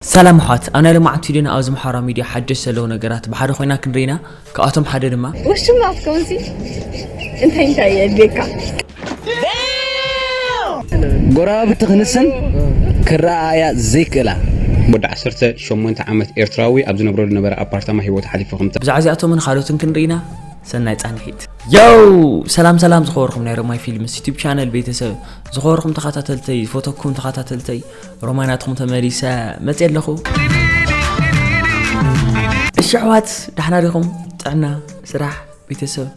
ሰላም ኣሕዋት፣ ኣብ ናይ ሎማዓንቲ ቪድዮና ኣብዚ ማሕበራዊ ሚድያ ሓደሽቲ ዘለዉ ነገራት ብሓደ ኮይና ክንርኢና። ካብኣቶም ሓደ ድማ ውሽማ ክትከውንሲ እንታይ እንታይ የድልየካ? ጎረባብቲ ክንስን ክረኣያ ዘይክእላ። ወዲ ዓሰርተ ሸሞንተ ዓመት ኤርትራዊ ኣብ ዝነብረሉ ነበረ ኣፓርታማ ህይወቱ ሓሊፉ። ከምቲ ብዛዕባ እዚኣቶምን ካልኦትን ክንርኢና። ሰናይ ጻንሒት። ዮው! ሰላም ሰላም ዝኸበርኩም ናይ ሮማይ ፊልምስ ዩቱብ ቻነል ቤተሰብ፣ ዝኸበርኩም ተኸታተልተይ፣ ዝፈተኩም ተኸታተልተይ፣ ሮማይ ናትኩም ተመሊሰ መጽየ ኣለኹ። እሺ ኣሕዋት፣ ዳሕና ዲኹም? ጥዕና፣ ስራሕ፣ ቤተሰብ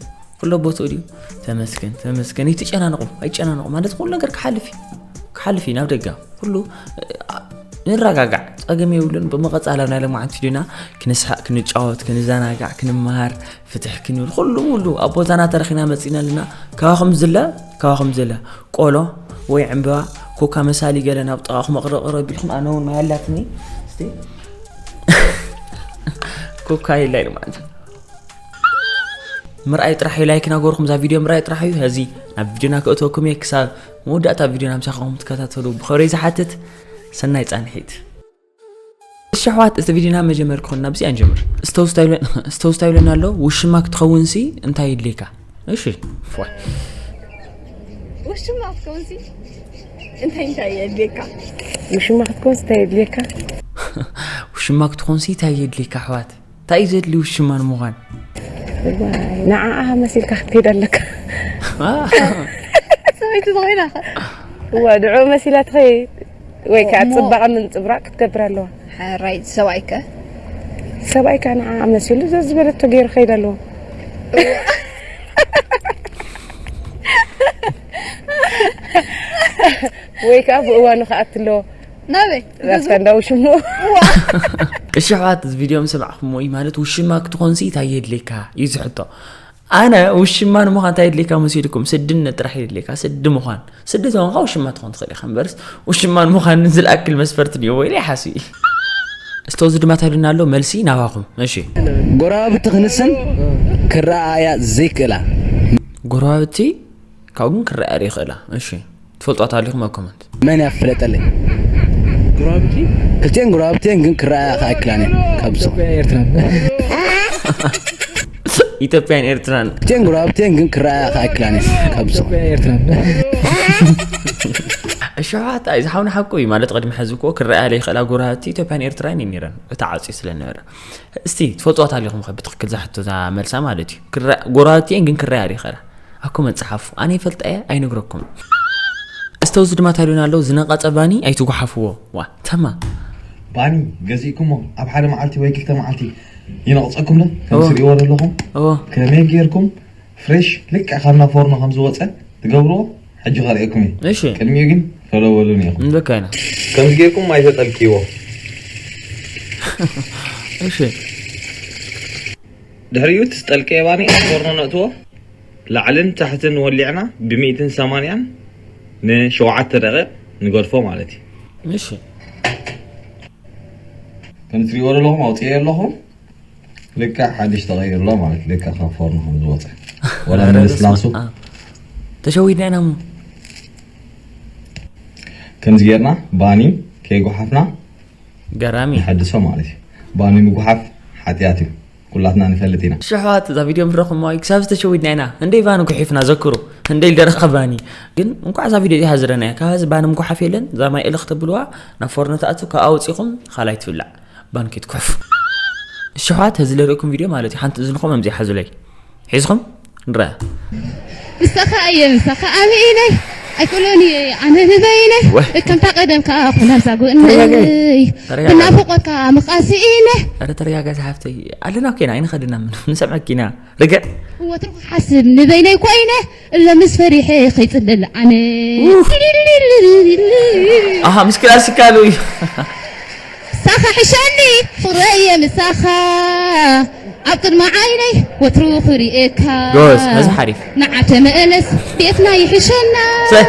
ኩሎ ቦትኡ ድዩ? ተመስገን ተመስገን። ኣይትጨናነቑ፣ ኣይጨናነቑ ማለት ኩሉ ነገር ክሓልፍ እዩ፣ ክሓልፍ እዩ ናብ ደጋ ኩሉ። እ፣ ንረጋጋዕ፣ ጸገም የብሉን። ብምቕጻል ኣብ ናይ ሎማዓንቲ ቪድዮና ክንስሓቕ፣ ክንጫወት፣ ክንዘናጋዕ፣ ክንመሃር፣ ፍትሕ ክንብል ኩሉ ሙሉ ኣብ ቦታና ተረኺና መጺና ኣለና። ካባኹም ዝለ ካባኹም ዝለ ቆሎ ወይ ዕምበባ ኮካ መሳሊ ገለ ናብ ጥቓኹም ኣቕረቕረ ቢልኩም ኣነ እውን ማይ ኣላትኒ እስቲ ኮካ የላ ኢሉ ማለት እዩ። ምርኣይ ጥራሕ እዩ፣ ላይክ ናገርኩም እዛ ቪድዮ ምርኣይ ጥራሕ እዩ። ሕዚ ናብ ቪድዮና ክእትወኩም እየ። ክሳብ መወዳእታ ቪድዮና ምሳኹም ትከታተሉ ብኸብረይ ዝሓትት። ሰናይ ጻንሒት። እሺ ኣሕዋት፣ እቲ ቪድዮና መጀመር ክኾንና ብዚኣ ንጀምር። ስተውስታ ይብለና ኣሎ፣ ውሽማ ክትኸውንሲ እንታይ ይድልየካ? እሺ ፏ። ውሽማ ክትከውንሲ እንታይ እንታይ የድልየካ? ውሽማ ክትኮንስ እንታይ የድልየካ? ውሽማ ክትኾንሲ እንታይ የድልየካ ኣሕዋት? እንታይ እዩ ዘድሊ ውሽማ ንምዃን? ንዓኣ መሲልካ ክትከይድ ኣለካ። ሰበይቲ ዝኾይና ኸ? እዋ ድዑ መሲላ ትኸይድ ወይ ከዓ ጽባቐ ምንጽብራቕ ክትገብር ኣለዋ። ሕራይ ሰብኣይከ? ሰብኣይካ ንዓኣ መሲሉ ዘዝበለቶ ገይሩ ክኸይድ ኣለዎ። ወይ ከዓ ብእዋኑ ክኣት ኣለዎ። ናበይ? ራስካ እንዳው ሽሙ። እሺ ኣሕዋት፣ እዚ ቪድዮ ምስ ሰማዕኩሞ እዩ ማለት ውሽማ ክትኾንሲ እንታይ የድልየካ እዩ ዝሕቶ። ኣነ ውሽማ ንምዃን እንታይ የድልየካ መሲልኩም? ስድነት ጥራሕ የድልየካ፣ ስዲ ምዃን። ስዲ ተኾንካ ውሽማ ትኾን ትኽእል ኢኻ እምበርስ ውሽማ ንምዃን ዝለኣክል መስፈርት ድዮ ወይ ይሓስብ እዩ። እስቲ እዚ ድማ እንታይ ኢሉና ኣሎ? መልሲ ናባኹም። እሺ። ጎረባብቲ ክንስን ክረኣያ ዘይክእላ። ጎረባብቲ ካብኡ ግን ክረኣያ ዘይክእላ። እሺ። ትፈልጧት ኣለኹም ኣብ ኮመንት። መን ያፍለጠለይ? ክልቲኤን ጎረባብቲኤን ግን ክረኣያ ከኣክላን እየን ካብዞ። ኢትዮጵያን ኤርትራን። ክልቲኤን ጎረባብቲኤን ግን ክረኣያ ከኣክላን እየን ካብዞ። እሺ፣ ኣሕዋት፣ ኣይ፣ ዝሓውና ሓቁ እዩ ማለት ቅድሚ ሕዚ እኮ ክረኣያ ዘይክእላ ጎረባብቲ ኢትዮጵያን ኤርትራን እዩ ነይረን። እታ ዓጽዩ ስለ ነበረ። እስቲ ትፈልጥዋ ኣለኹም ከ ብትኽክል እዛ ሕቶ እዛ መልሳ ማለት እዩ። ክረ-፣ ጎረባብቲኤን ግን ክረኣያ ዘይክእላ። ኣብ ኮመንት ጸሓፉ። ኣነ ይፈልጣ እየ፣ ኣይነግረኩም። እስቲ እዚ ድማ እንታይ ኢሉና ኣሎ? ዝነቐጸ ባኒ ኣይትጉሓፍዎ። ዋ፣ ተማ። ባኒ ገዚእኩሞ ኣብ ሓደ መዓልቲ ወይ ክልተ መዓልቲ ይነቕጸኩም ዶ? ከም እዎ። ትሪእዎ ዘለኹም እዎ። ከመይ ጌርኩም ፍሬሽ ልክዕ ካብ ናብ ፎርኖ ከም ዝወጸ ትገብርዎ ሕጂ ከርእየኩም እየ። እሺ። ቅድሚኡ ግን ፈሎ በሉኒ ኢኹም። ንበካ ኢና። ከምዚ ጌርኩም ኣይተጠልቅይዎ። እሺ። ድሕሪኡ እቲ ዝጠልቀየ ባኒ ኣብ ፎርኖ ነእትዎ። ላዕልን ታሕትን ወሊዕና ብሚእትን ሰማንያን ንሸውዓተ ደቂቕ ንገድፎ ማለት እዩ። እሺ። ከም ትሪእዎ ዘለኹም ኣውፅኤ ኣለኹ። ልክዕ ሓድሽ ተቐይሩ ኣሎ ማለት ልክዕ ካብ ፎርኖ ከም ዝወፀ። ወላ ኧረ ምልስላሱ በስመ ኣብ። ተሸዊድና ኢና እሞ። ከምዚ ጌርና ባኒ ከይጓሓፍና ገራሚ። ንሐድሶ ማለት እዩ። ባኒ ምጉሓፍ ሓጢኣት እዩ። ኩላትና ንፈልጥ ኢና። እሺ ኣሕዋት፣ እዛ ቪድዮ ምስ ረኹምዋ እዩ ክሳብ ዝተሸዊድና ኢና። እንደይ ባኒ ጉሒፍና ዘክሩ። እንደይ ደረኸ ባኒ። ግን እንኳዕ እዛ ቪድዮ እዚኣ ዝረናያ። ካብ ሕዚ ባኒ ምጉሓፍ የለን። እዛ ማይ እልኽ ተብልዋ ናብ ፎርኖ ትኣቱ፣ ካብ ኣውፂኹም ካልኣይ ትብላዕ። ባኒ ከይትጉሕፉ። እሺ ኣሕዋት፣ ሕዚ ለርእኩም ቪድዮ ማለት እዩ። ሓንቲ እዝንኹም ኣምዚ ሓዙለይ። ሒዝኹም ንረኣ። ምሳኻ እየ ምሳኻ ኣሚኢነይ ኣይክእሎን እየ ኣነ ንበይነይ ወይ። ከምታ ቀደምካ ኩላ ዛጉእነይ ተረጋጋ። ብናፍቆትካ ምቃሲኢነ ኧረ ተረጋጋ ዝሓፍተይ። ኣለና እኮ ኢና፣ ኣይንኸድና ምን ንሰምዐኪ ኢና። ርግዕ። ወትሩ ክሓስብ ንበይነይ ኮይነ እለ ምስ ፈሪሐ ከይጽልል ኣነ ኣሃ፣ ምስ ክላሲካሉ እዩ። ምሳኻ ሕሸኒ ፍቕረየ ምሳኻ ኣብ ቅድሚ ዓይነይ ወትሩ ክርእየካ ጎበዝ፣ ነዚ ሓሪፍ። ንዓ ተመለስ ቤትና ይሕሸና ሰ-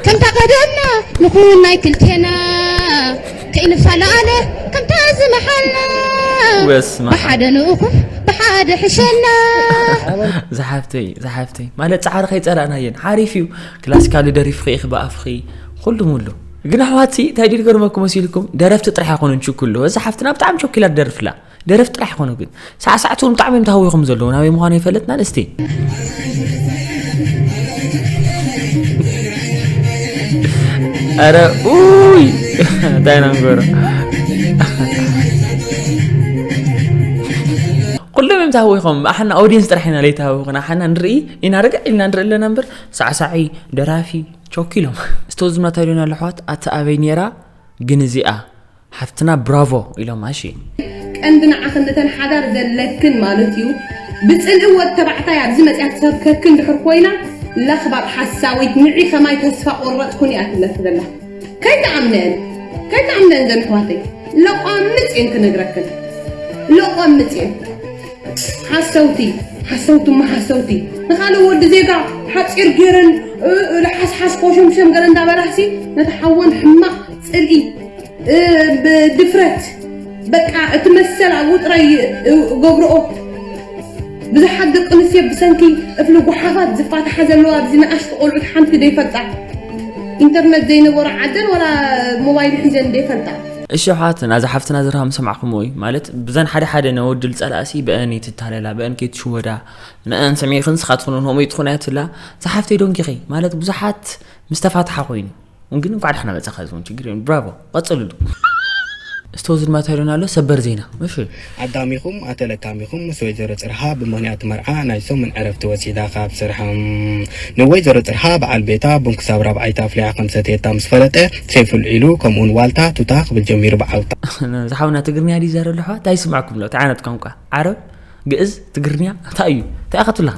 ከምታ ቀደምና ንኹን ናይ ክልቴና ከይንፈላለ ከምታ ዝመሓልና በስመ ኣብ። ብሓደ ንእኹም ብሓደ ሕሸና ዝሓፍተይ፣ ዝሓፍተይ። ማለት ጻዕሪ ከይጸላእናየን ሓሪፍ እዩ። ክላሲካሉ ደሪፍኺ ኢኺ ብኣፍኺ። ኩሉ ሙሉ። ግን ኣሕዋትሲ እንታይ ድዩ ዝገርመኩም መሲልኩም? ደረፍቲ ጥራሕ ኣይኮኑን ችኩሉ። እዛ ሓፍትና ብጣዕሚ ቸኩላ ትደርፍላ። ደረፍቲ ጥራሕ ኣይኮኑ ግን። ሳዕሳዕቲ እውን ብጣዕሚ እዮም ተሃዊኹም ዘለዉ። ናበይ ምዃኑ ኣይፈለጥናን። እስቲ። ኧረ፣ ኡይ! እንታይ ኢና ንገብሮ? ኩሎም እዮም ተሃዊኾም። ኣሕና ኦዲየንስ ጥራሕ ኢና ለይተሃዊኹና። ኣሕና ንርኢ ኢና፣ ርግዕ ኢልና ንርኢ ኣለና እምበር፣ ሳዕሳዒ፣ ደራፊ፣ ቸኪሎም። እስቲ ወዝና እንታይ ደና ኣለሕዋት፣ ኣቲ ኣበይ ነይራ ግን እዚኣ ሓፍትና ብራቮ ኢሎም። ኣሺ። ቀንዲ ንዓኽን ነተን ሓዳር ዘለክን ማለት እዩ። ብጽልኢ ወድ ተባዕታይ ኣብዚ መጽያ ትሰብከክን ድሕር ኮይና፣ ለኽባጥ ሓሳዊት ንዒ ከማይ ተስፋ ቆረጽኩን እያ ትብለኪ ዘላ። ከይትኣምነን፣ ከይትኣምነን ዘን ኣሕዋተይ። ለቋምጽ እየን ክነግረክን። ለቋምጽ እየን። ሓሰውቲ፣ ሓሰውቲ እሞ ሓሰውቲ። ንኻልእ ወዲ ዜጋ ሓጺር ገይረን፣ እ፣ እ፣ ለሓስሓስ ኮሸምሸም ገለ እንዳበላሲ ነቲ ሓወን ሕማቕ ጽልኢ፣ እ፣ ብድፍረት፣ በቃ እቲ መሰል ኣብኡ ጥራይ፣ እ፣ ገብርኦ። ብዙሓት ደቂ ኣንስትዮ ብሰንኪ እፍሊ ጓሓፋት ዝፋትሓ ዘለዋ ኣብዚ ንኣሽቱ ቆልዑት ሓንቲ ደይፈልጣ። ኢንተርነት ዘይነበሮ ዓደን ዋላ ሞባይል ሒዘን ደይፈልጣ። እሺ ኣሕዋት፣ ናዛ ሓፍትና ዝርሃ ምሰማዕኹምዎ እዩ። ማለት ብዘን ሓደ ሓደ ነወድል ጸላእሲ ብአን ትታለላ፣ ብአን ከይትሽወዳ፣ ንአን ሰሚዕኽን ስኻትኹን ንሆም ይጥኹን እያ ትብላ። እዛ ሓፍተይ ዶንኪኺ ማለት ብዙሓት ምስተፋትሓ ኮይኑ። ግን እንኳዕ ደሕና መጻኻ ዝውን ችግር የለን። ብራቮ፣ ቀጽልሉ። እስቲ ወዚ ድማ እንታይ ኢሉና ኣሎ? ሰበር ዜና። እሺ። ኣዳሚኹም ኣተለካሚኹም ምስ ወይዘሮ ጽርሃ ብምኽንያት መርዓ ናይ ሰሙን ዕረፍቲ ወሲዳ ካብ ስርሓ። ንወይዘሮ ጽርሃ በዓል ቤታ ቡን ክሳብ ራብዓይቲ ኣፍሊሓ ከም ሰተየታ ምስ ፈለጠ፣ ሴፍ ውልዒሉ፣ ከምኡውን ዋልታ ቱታ ክብል ጀሚሩ ብዓውታ። ዝሓውና ትግርኛ ድዩ ይዛረብ ኣለኹ? እንታይ ይስማዕኩም ኣሎ? እንታይ ዓይነት ቋንቋ? ዓረብ? ግእዝ? ትግርኛ? እንታይ እዩ? እንታይ ኢኻ ትብላ?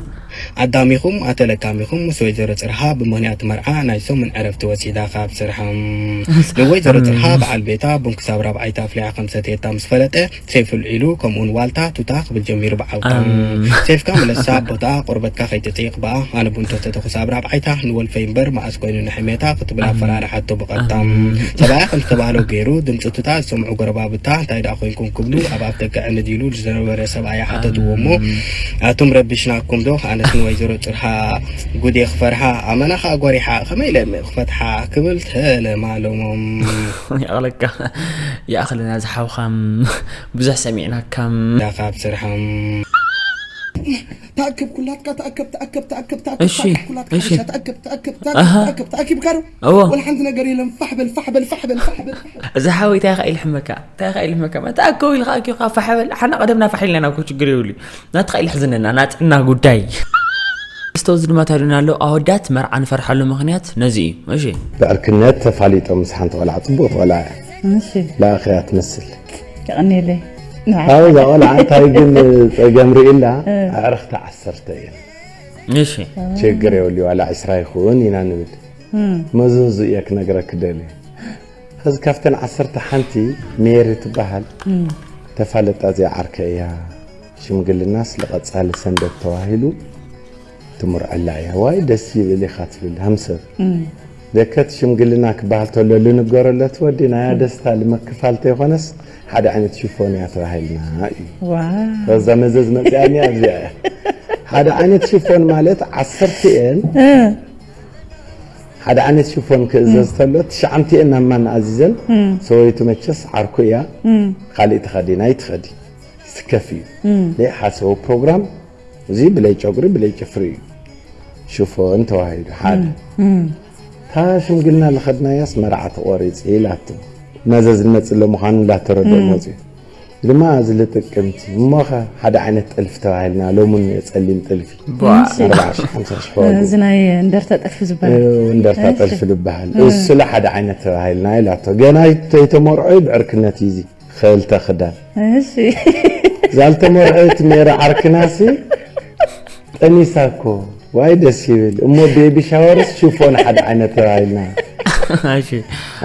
ኣዳሚኹም ኣተለካሚኹም ምስ ወይዘሮ ጽርሃ ብምኽንያት መርዓ ናይ ሰሙን ዕረፍቲ ወሲዳ ካብ ስርሓ። ንወይዘሮ ጽርሃ በዓል ቤታ ቡን ክሳብ ራብዓይቲ ኣፍሊሓ ከም ሰተየታ ምስ ፈለጠ፣ ሴፍ ውልዒሉ፣ ከምኡውን ዋልታ ቱታ ክብል ጀሚሩ ብዓውታ። ኣም። ሴፍካ ምለሳ ኣብ ቦታኣ፣ ቆርበትካ ከይትጽይቕ ብኣ። ኣነ ቡን ተሰተኹ ሳብ ራብዓይታ፣ ንወልፈይ እምበር መኣስ ኮይኑ ንሕሜታ ክትብል ኣም። ኣፈራርሓቶ ብቐጥታ። ኣም። ሰብኣያ ከም ዝተባህሎ ገይሩ፣ ድምጺ ቱታ ዝሰምዑ ጎረባብታ፣ እንታይ ደኣ ኮይንኩም ክብሉ ኣብ ኣፍ ደገ ዕንድ ኢሉ ዝነበረ ሰብኣያ ሓተትዎ እሞ፣ ኣም። ኣቱም ረቢሽናኩም ዶ? ኣነስ ንወይዘሮ ጽርሃ ጉዴ ክፈርሃ፣ ኣመና ኸኣ ጓሪሓ፣ ከመይ ኢለ እሞ ክፈትሓ ክብል ተለማለሞም። ይኣኽለካ፣ ይኣኽለና ዝሓውኻም፣ ብዙሕ ሰሚዕናካም። ካብ ስርሖም። ተኣከብ ኩላትካ፣ ተኣከብ፣ ተኣከብ፣ ተኣከብ፣ ተኣከብ፣ እሺ፣ ተኣከብ ኩላትካ፣ እሺ። ሓሻ፣ ተኣከብ፣ ተኣከብ፣ ተኣከብ፣ ኣሃ። ተኣከብ፣ ተኣኪብካ ዶ? እዎ። ወላ ሓንቲ ነገር የለን፣ ፋሕ በል፣ ፋሕ በል፣ ፋሕ በል፣ ፋሕ በል፣ ፋሕ በል። እዚ ሓወይ እንታይ ኢኻ ኢልሕመካ? እንታይ ኢኻ ኢልሕመካ? ተኣከብ ኢልካ ኣኪብካ ፋሕ በል። ሓና ቀደምና ፋሕ ኢልና ኢና እኮ፣ ችግር የብሉ። ናትኻ ኢልሕዝነና፣ ናጽዕና ጉዳይ። እስተ እዚ ድማ እንታይ ኢሉና ኣሎ? ኣወዳት መርዓ ንፈርሓሉ ምኽንያት ነዚ እዩ። እሺ። ብዕርክነት ተፋሊጦም ምስ ሓንቲ ቆልዓ፣ ጽቡቕቲ ቆልዓ እያ። እሺ። ለኣኸያ ትመስል። የቐንየለይ። ካብኡ እዛ ቆልዓ እንታይ ግን ጸገም ርኢላ፣ እ። ኣዕርኽቲ ዓሰርተ እየን። እሺ። ችግር የብሉ፣ ዋላ ዕስራ ይኹን ኢና ንብል። እም። መዘዙ እየ ክነግረክ ደልየ። ሕዚ ካብተን ዓሰርተ ሓንቲ ሜሪ ትበሃል እም። ተፋለጣ እዚኣ ዓርከ እያ። ሽምግልናስ ለቐጻሊ ሰንበት ተባሂሉ ትምርዐላ እያ። ዋይ ደስ ይብል ኢኻ ትብል ሃምሰብ። እም። ደከት ሽምግልና ክበሃል ተሎ ልንገረሎ እቲ ወዲ ናያ እም። ደስታ ልመክፋል ተይኮነስ ሓደ ዓይነት ሽፎን እያ ተባሂልና እዩ። ዋው። ከዛ መዘዝ መጽኣኒ ኣብዚኣ እያ። ሓደ ዓይነት ሽፎን ማለት ዓሰርተ እየን። እ። ሓደ ዓይነት ሽፎን ክእዘዝ እም። ተሎ ትሽዓምተ እየን ናብ ማን ኣዚዘን። እም። ሰበይቱ መቸስ ዓርኩ እያ። እም። ካልእ ተኸዲና ኣይትኸዲ። ስከፍ እዩ። እም። ናይ ሓሰቡ ፕሮግራም እዚ ብለይ ጨጉሪ ብለይ ጭፍሪ እዩ። ሽፎን ተዋሂዱ ሓደ። እም፣ እም። እታ ሽምግልና ለኸድናያስ መርዓ ተቖሪጽ ኢላቶ። መዘዝ ንመጽእ ኣሎ ምዃኑ እንዳተረድኦ እም። መጽኡ። ድማ እዚ ልጥቅምቲ እሞኸ ሓደ ዓይነት ጥልፊ ተባሂልና ሎሙን ጸሊም ጥልፊ። ቧ። እሺ። ኣርባዓ ሺሕ ሓምሳ ሺሕ ዋግኡ። እዚ ናይ እንደርታ ጥልፊ ዝበሃል። እ፣ እንደርታ እሺ። ጥልፊ ዝበሃል። እ። እሱ ለ ሓደ ዓይነት ተባሂልና ኢላቶ። ገና ኣይተ-፣ ኣይተመርዑ ብዕርክነት እዩ እዚ። ክልተ ክዳን። እሺ። ዛልተመርዑት ሜሪ ዓርክናሲ ጠኒሳ እኮ። ዋይ ደስ ይብል። እሞ ቤቢ ሻወርስ ሽፎን ሓደ ዓይነት ተባሂልና። እሺ።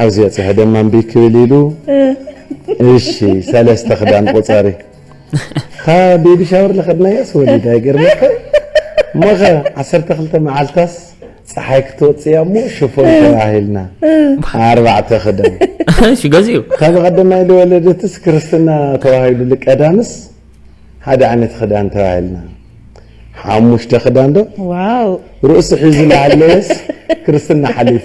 ኣብዚ በጽሐ ደማ እምቢ ክብል ኢሉ። እሺ፣ ሰለስተ ክዳን ቁጸሪ። እታ ቤቢ ሻወር ለኸድናያስ ወሊዳ ይገርመካ። እሞኸ ዓሰርተ ክልተ መዓልታስ ጸሓይ ክትወጽእ እያ እሞ ሽፎን ተባሂልና። ኣርባዕተ ክዳን። እሺ፣ ገዚኡ። ካብ ቀደማይ ልወለደትስ ክርስትና ተባሂሉ ልቀዳምስ ሓደ ዓይነት ክዳን ተባሂልና። ሓሙሽተ ክዳን ዶ? ዋው። ርእሱ ሒዙ ለሃለየስ ክርስትና ሓሊፉ።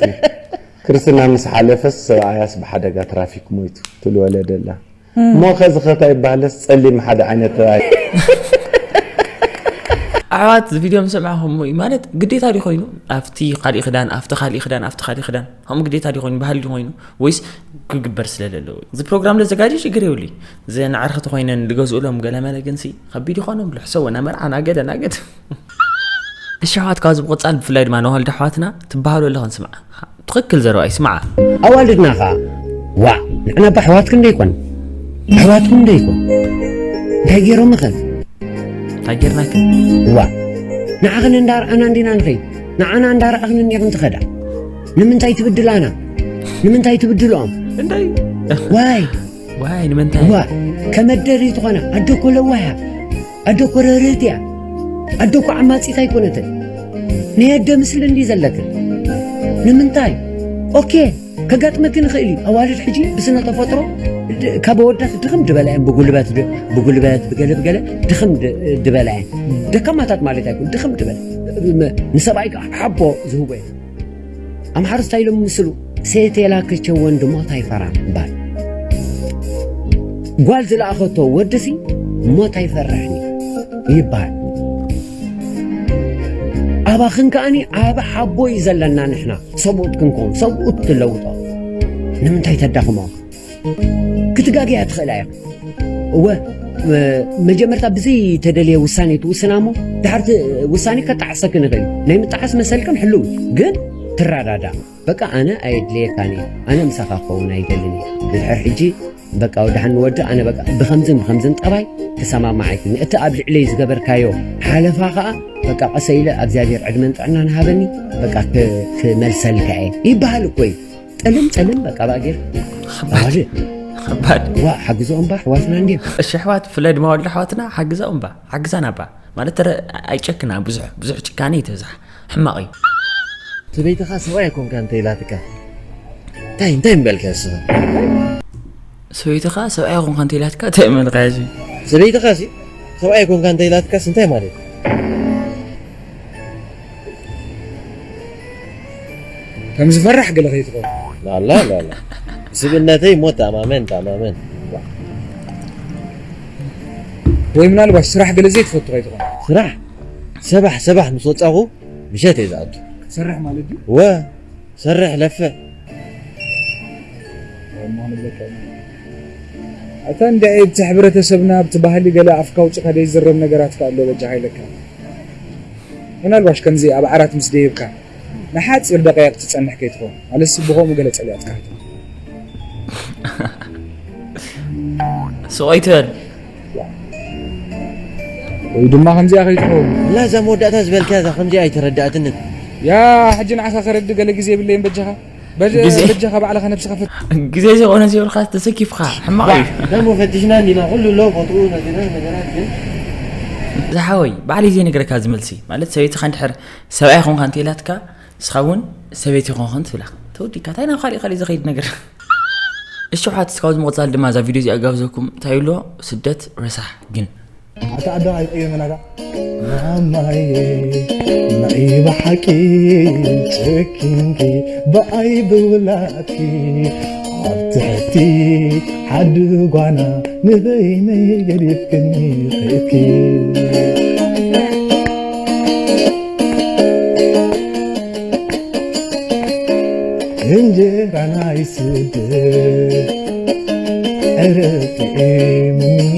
ክርስትና ምስ ሓለፈስ ሰብኣያስ ብሓደጋ ትራፊክ ሞይቱ ትብል ወለደ ኣላ። እሞ ኸዚ ኸ እንታይ ይበሃለስ ጸሊም ሓደ ዓይነት ተባሂሉ። ኣሕዋት፣ እዚ ቪድዮ ምስ ሰማዕኹሞ እዩ ማለት ግዴታ ድዩ ኮይኑ? ኣብቲ ካሊእ ክዳን፣ ኣብቲ ካሊእ ክዳን፣ ኣብቲ ካሊእ ክዳን። ከምኡ ግዴታ ድዩ ኮይኑ? ባህሊ ድዩ ኮይኑ? ወይስ ክግበር ስለ ዘለዎ? እዚ ፕሮግራም ለዘጋጅ ሽግር የብሉ። እዚ ንዓርክቲ ኮይነን ዝገዝኡሎም ገለመለ ግንሲ ከቢድ ይኾኖም። ልሕሰዎ፣ ናመርዓ፣ ናገደ፣ ናገደ። እሺ ኣሕዋት፣ ካብዚ ብቕጻል ብፍላይ ድማ ነዋልድ ኣሕዋትና ትበሃሉ ኣለኽን ስምዓ። ትኽክል ዘረባይ ስምዓ። ኣዋልድና ኸኣ፣ "ዋእ፣ ንሕና እባ ኣሕዋትክን ዶ ኣይኮን? ኣሕዋትኩም ዶ ኣይኮን? እንታይ ገይሮምኽን?" እንታይ ጌርናክን? "ዋእ፣ ንዓኽን እንዳርኣና እንዲና ንኸይድ? ንዓና እንዳርኣኽን እንዲኽን ትኸዳ? ንምንታይ ትብድላና? ንምንታይ ትብድልኦም?" እንታይ? ዋይ! ዋይ፣ ንምንታይ? ዋእ፣ ከመደሪ ትኾና? ኣደ እኮ ለዋህ እያ። ኣደ እኮ ርህርህቲ እያ። ኣደ እኮ ዓማጺት ኣይኮነትን። ናይ ኣደ ምስሊ እንዲ ዘለክን። ንምንታይ? ኦኬ፣ ከጋጥመክን ይኽእል እዩ። ኣዋልድ ሕጂ ብስነ ተፈጥሮ ድ-፣ ካብ ኣወዳት ድኽም ድበላ እየን። ብጉልበት ድ-፣ ብጉልበት፣ ብገለ ብገለ ድኽም ድ-፣ ድበላ እየን። ደካማታት ማለት ኣይኮን፣ ድኽም ድበላ። ም-፣ ንሰብኣይ ከዓ ሓቦ ዝህቦ እየን። ኣምሓሩ እንታይ ኢሎም ምስሉ? "ሴት የላከቸው ወንድ ሞት አይፈራም" ይባል። ጓል ዝለኣኸቶ ወድሲ ሞት ኣይፈርሕን እዩ ይባል። ኣባኽን ከኣኒ ዓቢ ሓቦ እዩ ዘለና ንሕና ሰብኡት ክንከውን፣ ሰብኡት ትለውጦ። ንምንታይ ተዳኽሞ? ክትጋግያ ትኽእላ ኢኻ። እወ፣ መ-፣ መጀመርታ ብዘይ ተደልየ ውሳኔ ትውስና እሞ፣ ድሓር እቲ ውሳኔ ከጣዕሰክን ይኽእል እዩ። ናይ ምጣዓስ መሰልክን ሕሉው እዩ፣ ግን ትረዳዳእ። በቃ ኣነ ኣየድልየካን እየ፣ ኣነ ምሳኻ ክኸውን ኣይደልን እየ። ድሕር ሕጂ በቃ ወድሓን ንወዲ ኣነ በቃ ብኸምዝን ብኸምዝን ጠባይ ክሰማማዕ ኣይክእልን። እቲ ኣብ ልዕለይ ዝገበርካዮ ሓለፋ ኸኣ በቃ ቀሰ ኢለ እግዚኣብሔር ዕድመን ጥዕናን ሃበኒ፣ በቃ ክ-፣ ክመልሰልካ እየ ይበሃል እኮ እዩ። ጥልም ጥልም በቃ ባጌር። ከባድ። ኣዋልድ። ከባድ። ዋ፣ ሓግዞ እምባ ኣሕዋትና እንድዮም። እሺ ኣሕዋት፣ ብፍላይ ድማ ወለዲ ኣሕዋትና ሓግዞ እምባ። ሓግዛና እባ። ማለት ተረ-፣ ኣይጨክና፣ ብዙሕ፣ ብዙሕ ጭካኔ ይትብዛሕ። ሕማቕ እዩ። ሰበይትኻ ሰብኣይ ኣይኮንካ እንተ ኢላትካ። እንታይ፣ እንታይ ምበልካ ንስኻ? ሰበይትኻ ሰብኣይ ኣይኮንካ እንተ ኢላትካ እንታይ ምበልካ ሕጂ? ሰበይትኻ ሲ ሰብኣይ ኣይኮንካ እንተ ኢላትካስ እንታይ ማለት እዩ? ከም ዝፈርሕ ገለ ከይትኸውን። ላላ፣ ላላ። ስብእነተይ እሞ ተኣማመን፣ ተኣማመን። ወይ ምናልባሽ ስራሕ ገለ ዘይትፈቱ ከይትኾን። ስራሕ? ሰባሕ፣ ሰባሕ ምስ ወጻኹ ምሸት እየ ዝኣቱ። ክትሰርሕ ማለት ድዩ? ወ፣ ሰርሕ፣ ለፍዕ። እሞ ንብለካ ኢና። ኣታ እንድዒ፣ ኣብቲ ሕብረተሰብና፣ ኣብቲ ባህሊ ገለ ኣፍካ ኣውጺኻ ዘይዝረብ ነገራት ከ ኣሎ በጃኻ ኢለካ። ምናልባሽ ከምዚ ኣብ ዓራት ምስ ደየብካ ንሓጺር ደቃይቕ ትጸንሕ ከይትኸውን፣ ማለትሲ ብኸምኡ ገለ ጸሊኣትካ ከይትኸውን። ስቕ ኣይትበል። ወይ ድማ ከምዚኣ ከይትኸውን። ላ፣ እዛ መወዳእታ ዝበልካያ እዛ ከምዚኣ ኣይተረዳእትንን። ያ፣ ሕጂ ንዓኻ ከረዲ ገለ ግዜ የብለይን በጃኻ። በ-፣ ግዜ በጃኻ ባዕልኻ ነብስኻ ፈት-፣ ግዜ ዘይኮነ ዘይብልካ ተሰኪፍካ፣ ሕማቕ እዩ። ደሞ ፈቲሽና እንዲና፣ ኩሉ ኣሎ ቦትኡ፣ ነገራት፣ ነገራት ግን። ዝሓወይ፣ ባዕለይ ዘይነግረካ ዝመልሲ፣ ማለት ሰበይትኻ እንድሕር ሰብኣይ ኾንካ እንተኢላትካ፣ ንስኻ እውን ሰበይቲ ኾንክን ትብላ። ተወዲካ፣ እንታይ ናብ ካሊእ ካሊእ ዝኸይድ ነገር? እሺ፣ ሓት እስካብ ዝምቕጻል ድማ እዛ ቪድዮ እዚኣ ጋብዘኩም። እንታይ ይብሎ? ስደት ረሳሕ ግን። ኣታ ኣደ ኣይቀየመናዳ። ማማየ፣ ናይ ብሓቂ ጨኪንኪ ብኣይ ብውላድኪ ኣብ ትሕቲ ሓዲ ጓና ንበይነይ ገዲፍክኒ ኸድኪ። እንጀራ ናይ ስደት ዕረ ጥዒምኒ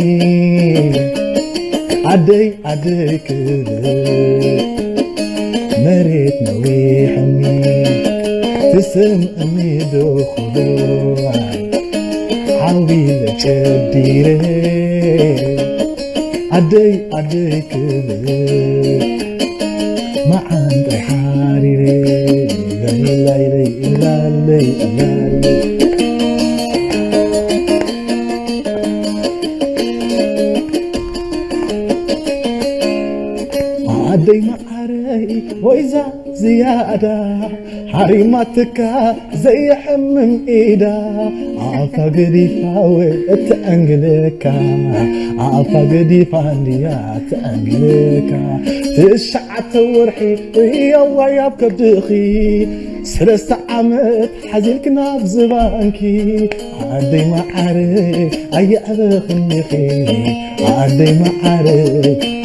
ዓደይ ዓደይ ክብል መሬት ነዊሕኒ ትስምዕኒ ዶ ኩሉ ሓዊ ዘጨዲረ ዓደይ ዓደይ ክብል መዓንጣይ ሓሪረ ለይላይለይ እላለይ እላለይ ዓደይ መዓረይ ወይዛ ዝያዳ ሓሪማትካ ዘየሕምም ኢዳ ኣፋ ገዲፋ እትዕንግለካ ኣፋ ገዲፋ እንድያ እትዕንግለካ ትሽዓተ ወርሒ እያዋይ ኣብ ከብድኺ ሰለስተ ዓመት ሓዚልክና ኣብዚ ባንኪ ኣደይ መዓረ ኣየዕበኽኒኺ ኣደይ መዓረ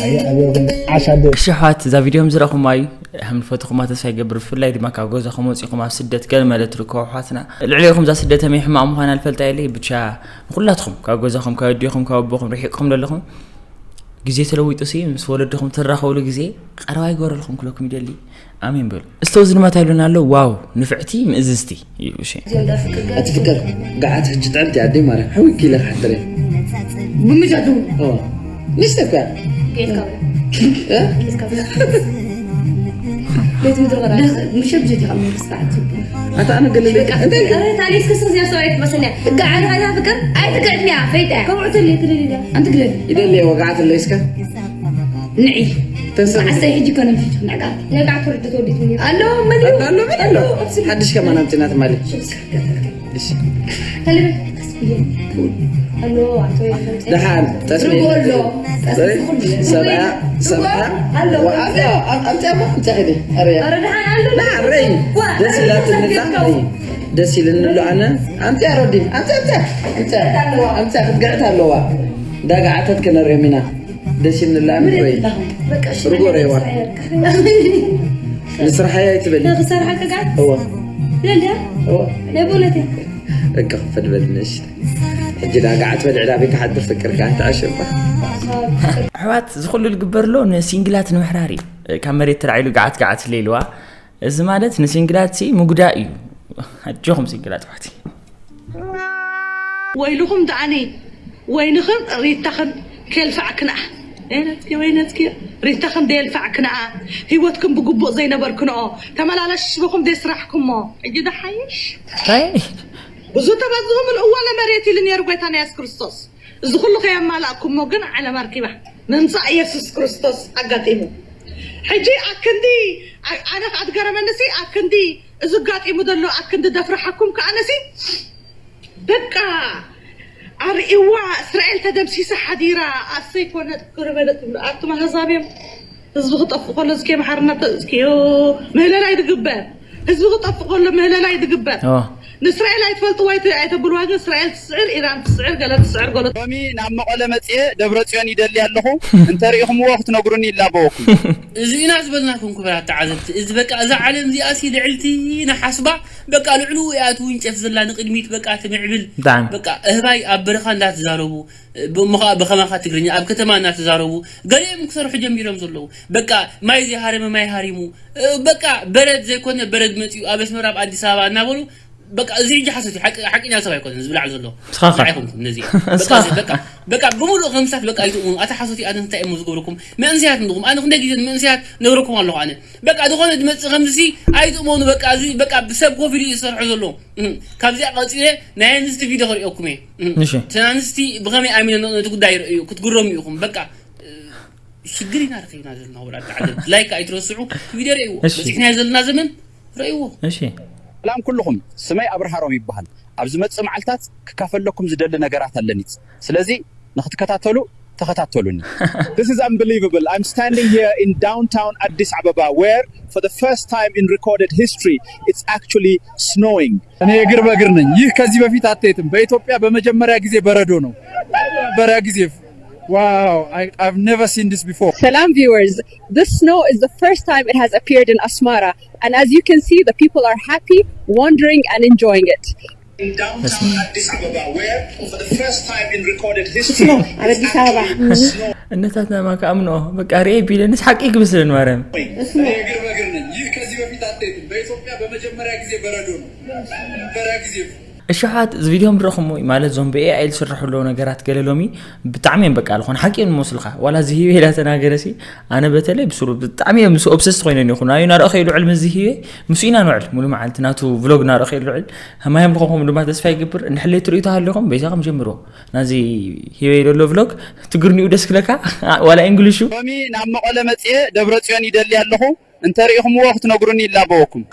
ኣየዕበኽኒ ዓሻደ እሺ ኣሕዋት፣ እዛ ቪድዮ ከም ዝረኹማ እዩ። ከም ዝፈትኹማ ተስፋ ይገብር። ብፍላይ ድማ ካብ ገዛኹም ወፂኹም ኣብ ስደት ገለ መለ ትርከቡ ኣሕዋትና፣ ልዕሊኹም እዛ ስደት ከመይ ሕማቕ ምዃና ልፈልጣ የለይ። ብቻ ንኹላትኹም ካብ ገዛኹም ካብ ኣዲኹም ካብ ኣቦኹም ርሒቕኩም ዘለኹም ግዜ ተለዊጡ ሲ ምስ ወለድኹም ትራኸብሉ ግዜ ቀረባ ይገበረልኩም ክለኩም ይደሊ። ኣሜን በሉ። እስተ እዚ ድማ እንታይ ኢሉና ኣሎ? ዋው ንፍዕቲ ምእዝዝቲ እዩ። እሺ። ኣቲ ፍቅር ገዓት ሕጂ ጥዕምቲ ኣደይ ማርያም ሓዊ ኪለ ክሓትረ ብምጃቱ ንስተ እኳ ጌትካ ጌትካ ቤት ምድሪ ወራሽ ምሸት ጀዲኻ መንግስቲ ዓዲ ኣታ ኣነ ገለለ እንታይ ኧረ ታዲያ እስከ እዚኣ ሰብኣይ ትመስለኒ። እጋ ዓዳ ዓዳ ፍቅር ኣይትገጥሚያ ፈይጠ ከምዑ ተልየ ትደሊ ኢላ ኣንቲ ግደል ይደሊ ወጋዓት ኣለይ እስከ ንዒ ተንሳ ዓሰይ ሕጂ ከነ ምሽቱ ነጋ ነጋ ትወርድ ተወዲት ምን ኣሎ መን እዩ ኣሎ ምን ኣሎ ሓድሽ ከማን ኣምፅና ትማሊ እሺ ተልበ ቀስ ብየ ኣሎ ኣቶ ይፈልጥ ደሓን ጠስሚ ርጎ ኣሎ ሰብያ ሰብያ ኣሎ ኣምፅያ ኣምፅያ ከዲ ኣበያ ኧረ ደሓን ኣሎ ደሓን ረይ ደስ ኢላትንላ ደስ ኢልንሎ ኣነ ኣምፅያ ረዲም ኣምፅያ ኣምፅያ ኣምፅያ ኣምፅያ ክትግዕት ኣለዋ እንዳጋዓተት ከነሪኦም ኢና ደስ ኢልንላ ኣነ ረይ ርጎ ረይዋ ንስራሓይ ኣይትበሊ ክሰርሓልካ ጋር እዋ ለልያ እዋ ናይ በእውነትያ እቅፍ ፈድበል ንእሽተ ሕጂ ዳ ጋዓት በልዕላ ቤት ሓድር ፍቅርካ ተዓሸባ ኣሕዋት፣ ዝኹሉ ዝግበር ኣሎ ንሲንግላት ንምሕራር እዩ። ካብ መሬት ተላዒሉ ጋዓት ጋዓት ለይልዋ። እዚ ማለት ንሲንግላት ሲ ምጉዳእ እዩ። ኣጆኹም ሲንግላት ኣሕዋት። ወይልኹም ደኣኒ ወይንኽን ሪታኽን ከየልፋዕክንኣ ኤነትኪ ወይነትኪ ሪታኽን ደየልፋዕክንኣ ህይወትክን ብግቡእ ዘይነበርክንኦ ተመላለሽ ሽበኹም ደስራሕኩሞ ሕጂ ደሓይሽ እንታይ ብዙ ተበዝሁ ምልእዋ ለመሬት ኢሉ ነይሩ ጎይታና የሱስ ክርስቶስ እዚ ኩሉ ከየማላእኩሞ ግን ዓለም ኣርኪባ ምምፃእ የሱስ ክርስቶስ ኣጋጢሙ ሕጂ ኣክንዲ ኣነ ከዓ ትገረመንሲ ኣክንዲ እዚ ኣጋጢሙ ዘሎ ኣክንዲ ደፍርሓኩም ከኣነሲ በቃ ኣርእዋ እስራኤል ተደምሲሳ ሓዲራ ኣሰይ ኮነት ክርበለ ትብሉ ኣቱም ኣህዛብ እዮም ህዝቢ ክጠፍእ ከሎ እስኪ መሓርና ተእዝኪዮ ምህለላ ይትግበር ህዝቢ ክጠፍእ ከሎ ምህለላ ይትግበር ኦ። ንእስራኤል ኣይትፈልጥዋ ኣይተ- ኣይተብልዋ ግን እስራኤል ትስዕር ኢራን ትስዕር ገለ ትስዕር ገሎ ሎሚ ናብ መቐለ መፅየ ደብረ ፅዮን ይደሊ ኣለኹ እንተሪኢኹምዎ ክትነግሩኒ ይላበወኩም እዚ ኢና ዝበልናኩም ክብራት ተዓዘብቲ እዚ በቃ እዛ ዓለም እዚኣ ሲ ልዕልቲ ንሓስባ በቃ ልዕሉ እያ ትውንጨፍ ዘላ ንቅድሚት በቃ ትምዕብል ብጣዕሚ። በቃ እህባይ ኣብ በረኻ እንዳተዛረቡ ብሞኻ ብኸማኻ ትግርኛ ኣብ ከተማ እናተዛረቡ ገሊኦም ክሰርሑ ጀሚሮም ዘለዉ በቃ ማይ ዘይሃረመ ማይ ሃሪሙ እ፣ በቃ በረድ ዘይኮነ በረድ መፅዩ ኣብ ኣስመራ ኣብ ኣዲስ ኣበባ እናበሉ በቃ እዚ ሕጂ ሓሶት እዩ። ሓቂ- ሓቀኛ ሰብ ኣይኮነን ዝብላዕ ዘሎ ስኻኻ። ንዓይ ኮንኩም ነዚ ስኻኻ። በቃ- በቃ በቃ ብምሉእ ከምስታት በቃ ኣይትእምኑ ኣታ ሓሶት ኣነ እንታይ እሞ ዝገብርኩም መንእሰያት ንኹም ኣነ ክንደይ ግዜ መንእሰያት ነግረኩም ኣለኹ ኣነ በቃ ዝኾነ ዝመፅእ ከምዚ ኣይትእመኑ በቃ እዚ በቃ ብሰብ ኮፍ ኢሉ እዩ ዝሰርሖ ዘሎ እህ፣ ካብዚኣ ቀፂለ ናይ ኣንስቲ ቪድዮ ክርእየኩም እየ እህ፣ እሺ። እተን ኣንስቲ ብኸመይ ኣሚነ ነቲ ጉዳይ ይርእዩ ክትግረሙ ኢኹም በቃ ሽግር ኢና ረኺብና ዘለና ወላዲ ዓለም ላይክ ኣይትረስዑ ቪድዮ ርእይዎ እሺ። በፂሕናዮ ዘለና ዘመን ርእይዎ እሺ ሰላም ኩልኹም ስመይ ኣብርሃሮም ይበሃል ኣብ ዝመፅእ መዓልታት ክካፈለኩም ዝደሊ ነገራት ኣለኒ ስለዚ ንክትከታተሉ ተኸታተሉኒ This is unbelievable. I'm standing here in downtown Addis Ababa where for the first time in recorded history it's actually snowing. እኔ እግር በእግር ነኝ። ይህ ከዚህ በፊት አትሄድም። በኢትዮጵያ በመጀመሪያ ጊዜ በረዶ ነው። በመጀመሪያ ጊዜ Wow, I, I've never seen this before. Salam viewers, this snow is the first time it has appeared in Asmara and as you can see the people are happy, wandering and enjoying it. In downtown Addis Ababa where for the first time in recorded history ኣብ ኣዲስ ኣበባ እነታትና ማ ከኣምንኦ በቃ ርኤ ቢለንስ ሓቂ ክምስልን ማርያም እግር በእግር ነኝ። ይህ ከዚህ በፊት አትሄድም። በኢትዮጵያ በመጀመሪያ ጊዜ በረዶ ነው። በመጀመሪያ ጊዜ እሽሓት እዚ ቪድዮ ምረኹሞ ማለት ዞም ብኤኣይ ዝስርሑ ኣለዉ ነገራት ገለ ሎሚ ብጣዕሚ እዮም በቃ ዝኾነ ሓቂ እዮም ዝመስሉካ ዋላ እዚ ህይወ ኢላ ተናገረ ሲ ኣነ በተለይ ብስሩ ብጣዕሚ እዮም ምስ ኦብሰስ ኮይነ ይኹን ኣዩ ናርኦ ከይልውዕል ምስ ህይወ ምስ ኢና ንውዕል ሙሉ መዓልቲ ናቱ ቭሎግ ናርኦ ከይልውዕል ሃማዮም ልኾንኩም ድማ ተስፋ ይገብር እንድሕለይ ትርእዩ ተሃሊኹም በይዛኹም ጀምርዎ ናዚ ህይወ ዘሎ ቭሎግ ትግርኒኡ ደስ ክለካ ዋላ እንግሊሹ ሎሚ ናብ መቐለ መፅየ ደብረ ፅዮን ይደሊ ኣለኹ እንተሪኢኹምዎ ክትነግሩኒ ይላበወኩም።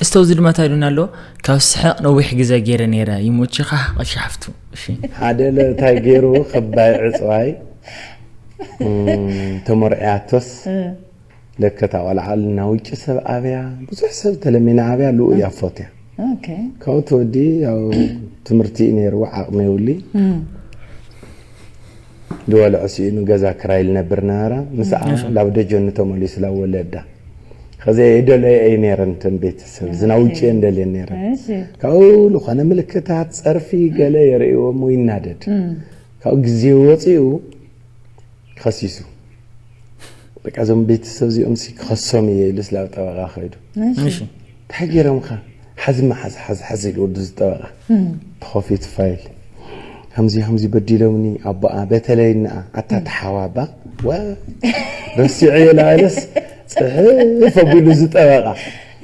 እስተ እዚ ድማ እንታይ ኢሉና ኣሎ ካብ ስሕቕ ነዊሕ ግዜ ገይረ ነይረ ይሞችኻ ቀሺ ሓፍቱ እሺ ሓደ ለታይ ገይሩ ክባይ ዕፅዋይ ተመርዕያቶስ ለከታ ቆልዓ ኣልና ውጭ ሰብ ኣብያ ብዙሕ ሰብ ተለሚና ኣብያ ልኡ እያ ፎትያ። ኦኬ ካብኡ ተወዲ ያው ትምህርቲ እዩ ነይርዎ ዓቕሚ የብሉይ። ዝበልዖ ስኢኑ ገዛ ክራይ ልነብር ነበረ። ምስኣ ናብ ደጀኑ ተመሊሱ ናብ ወለዳ። ከዚ የደለየ እየ ነይረን እተን ቤተሰብ ዝና ውጭ እየን ደልየን ነይረን። እሺ ካብኡ ዝኾነ ምልክታት ጸርፊ ገለ የርእዎም ወይ ይናደድ። ካብኡ ግዜ ወፂኡ ከሲሱ። በቃ እዞም ቤተሰብ እዚኦም ሲ ክኸሶም እየ ኢሉ ስላብ ጠበቃ ከይዱ። እሺ እሺ እንታይ ገይሮምካ? ሓዝማ ሓዝ ሓዝ ሓዝ ኢሉ ወዱ ዝጠበቃ ተኸፊቱ ፋይል ከምዚ ከምዚ በዲሎምኒ ኣቦኣ በተለይ ንኣ ኣታ ተሓዋባ ዋ ረሲዑ የለኣለስ ጽሕፍ ኣቢሉ ዝጠበቃ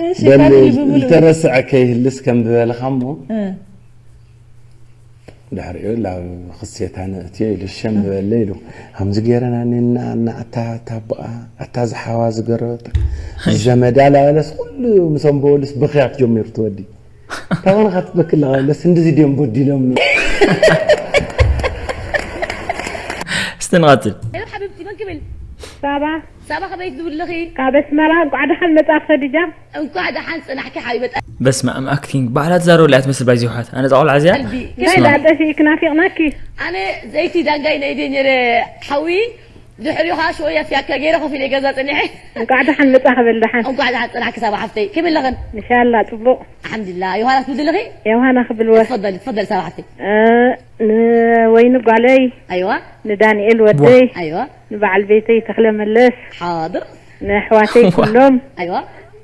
እሺ በል ቀጥል ብምሉ ዝተረስዐ ከይህልስ ከም ዝበልካ እሞ እ ድሕሪኡ ላብ ክሴታ ነእትዮ ኢሉ ሸም ዝበለ ኢሉ ከምዚ ገይረና ኔና እና ኣታ ኣታ ኣቦኣ ኣታ ዝሓዋ ዝገረበታ ዘመዳ ላበለስ ኩሉ ምሶም በወልስ ብኽያት ጀሚሩ ትወዲ ታኾነ ካትበክል ለስ እንደዚ ድዮም በዲሎም እስቲ ንቐጽል። ሄሎ ሓቢብቲ መን ክብል? ሳባ ሳባ ከመይ ትብልኺ? ካብ ኣስመራ። እንኳዕ ደሓን መጻእኪ ከዲጃ። እንኳዕ ደሓን ጽናሕኪ ሓቢበ። በስመ ኣብ ኣክቲንግ ባዕላ ትዛረበላ እያ ትመስል ባይዚ ይውሓት ኣነ ፃቆልዓ እዚኣ ቀልቢ ናይ ዳጠፊእክ ናፊቕናኪ። ኣነ ዘይቲ ዳንጋይ ናይ ደኘረ ሓዊ ድሕሪኻ ሽወያ ፍያካ ገይረ ኮፍ ኢለ ገዛ ጸኒሐ። እንኳዕ ደሓን መጻእኪ በል ደሓን። እንኳዕ ደሓን ጽናሕኪ ሳባ ሓፍተይ። ከመይ ኣለኽን? እንሻላ ጽቡቕ። ኣልሓምዱሊላህ። ዮሃና ትብልልኺ? የውሃና ክብልወ ትፈደሊ ትፈደሊ ሳባ ሓፍተይ። ንወይኒ ጓለይ፣ ኣይዋ ንዳንኤል ወደይ፣ ኣይዋ ንበዓል ቤተይ ተኽለ መለስ፣ ሓድር ንኣሕዋተይ ኩሎም፣ ኣይዋ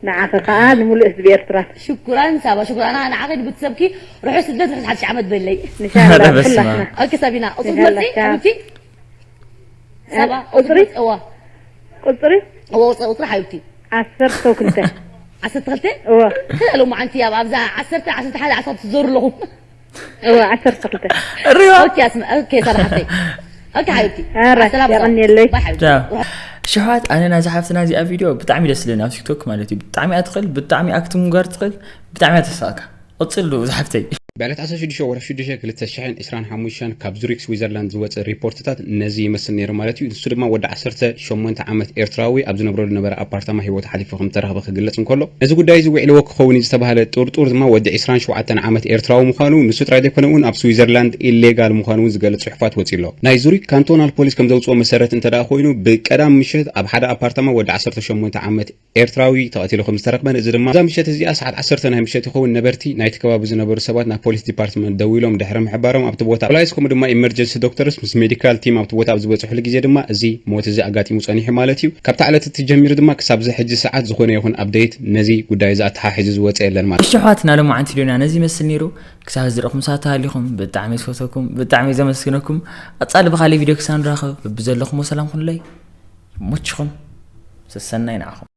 ንዓኺ ከኣ ንምሉእ ህዝቢ ኤርትራ። ሽኩራን ሳባ ሽኩራን። ኣነ ንዓኺ ንቤተሰብኪ ርሑስ ልደት ርሑስ ሓድሽ ዓመት በለይ። ንሻላ ኧረ በስመ ኣብ። ኩላትና። ኦኬ ሳቢና ቁጽሪ ይሃላ ትመርጺ ቻው። ኣብቲ ሳባ ቁጽሪ? እዋ ቁጽሪ? እዋ ቁጽሪ ቁጽሪ ሓቢብቲ ዓሰርተ ክልተ። ዓሰርተ ክልተ እወ ከሎ መዓንቲ ኣብ ኣብዛ ዓሰርተ ዓሰርተ ሓደ ዓሰርተ ትዞሩ ኣለኹም። እወ ዓሰርተ ክልተ። ሪዋ ኦኬ ኣስመ ኦኬ ሳባ ሓፍተይ። ኦኬ ሓቢብቲ ኧረ ሰላም የቐንየለይ። ባይ ሓቢብቲ። ቻው። ሽሕዋት ኣነ ናይዚ ሓፍትና እዚኣ ቪድዮ ብጣዕሚ ደስ ዝለኒ ኣብ ቲክቶክ ማለት እዩ። ብጣዕሚ እያ ትኽእል፣ ብጣዕሚ ኣክቲንግ ጋር ትኽእል፣ ብጣዕሚ እያ ተሳእካ። ቀጽሉ ዝሓፍተይ። ብዕለት ዓሰርተ ሽዱሽተ ወርሒ ሽዱሽተ ክልተ ሽሕን ዕስራን ሓሙሽተን ካብ ዙሪክ ስዊዘርላንድ ዝወፀ ሪፖርትታት ነዚ ይመስል ነይሩ ማለት እዩ። ንሱ ድማ ወዲ ዓሰርተ ሸሞንተ ዓመት ኤርትራዊ ኣብ ዝነብረሉ ነበረ ኣፓርታማ ህይወቱ ሓሊፉ ከም ዝተረኸበ ክግለጽ እንከሎ፣ እዚ ጉዳይ እዚ ውዕልዎ ክኸውን እዩ ዝተባህለ ጥርጡር ድማ ወዲ ዕስራን ሸውዓተን ዓመት ኤርትራዊ ምዃኑ፣ ንሱ ጥራይ ዘይኮነ እውን ኣብ ስዊዘርላንድ ኢሌጋል ምዃኑ እውን ዝገልጽ ጽሑፋት ወጺኡ ኣሎ። ናይ ዙሪክ ካንቶናል ፖሊስ ከም ዘውፅኦ መሰረት እንተ ደኣ ኮይኑ፣ ብቀዳም ምሸት ኣብ ሓደ ኣፓርታማ ወዲ ዓሰርተ ሸሞንተ ዓመት ኤርትራዊ ተቐቲሉ ከም ዝተረኽበን፣ እዚ ድማ እዛ ምሸት እዚኣ ሰዓት ዓሰርተ ናይ ምሸት ይኸውን፣ ነበርቲ ናይቲ ከባቢ ዝነበሩ ሰባት ናብ ፖሊስ ዲፓርትመንት ደዊሎም ድሕሪ ምሕባሮም ኣብቲ ቦታ ፖላይስ ከምኡ ድማ ኢመርጀንሲ ዶክተርስ ምስ ሜዲካል ቲም ኣብቲ ቦታ ኣብ ዝበፅሕሉ ግዜ ድማ እዚ ሞት እዚ ኣጋጢሙ ጸኒሑ ማለት እዩ። ካብታ ዕለት እቲ ጀሚሩ ድማ ክሳብ እዚ ሕጂ ሰዓት ዝኾነ ይኹን ኣፕዴት ነዚ ጉዳይ እዚ ኣተሓሒዙ ዝወፀ የለን ማለት እዩ። እሺ ኣሕዋትና ሎማዓንቲ ዶና ነዚ ይመስል ነይሩ። ክሳብ ዝረኹም ሰዓት ተሃሊኹም ብጣዕሚ ዝፈተኩም ብጣዕሚ ዘመስግነኩም። ቀጻሊ ብኻሊእ ቪድዮ ክሳብ ንራኸብ ብዘለኹም ሰላም ኩኑለይ። ይመችኹም። ሰሰናይ ንዓኹም።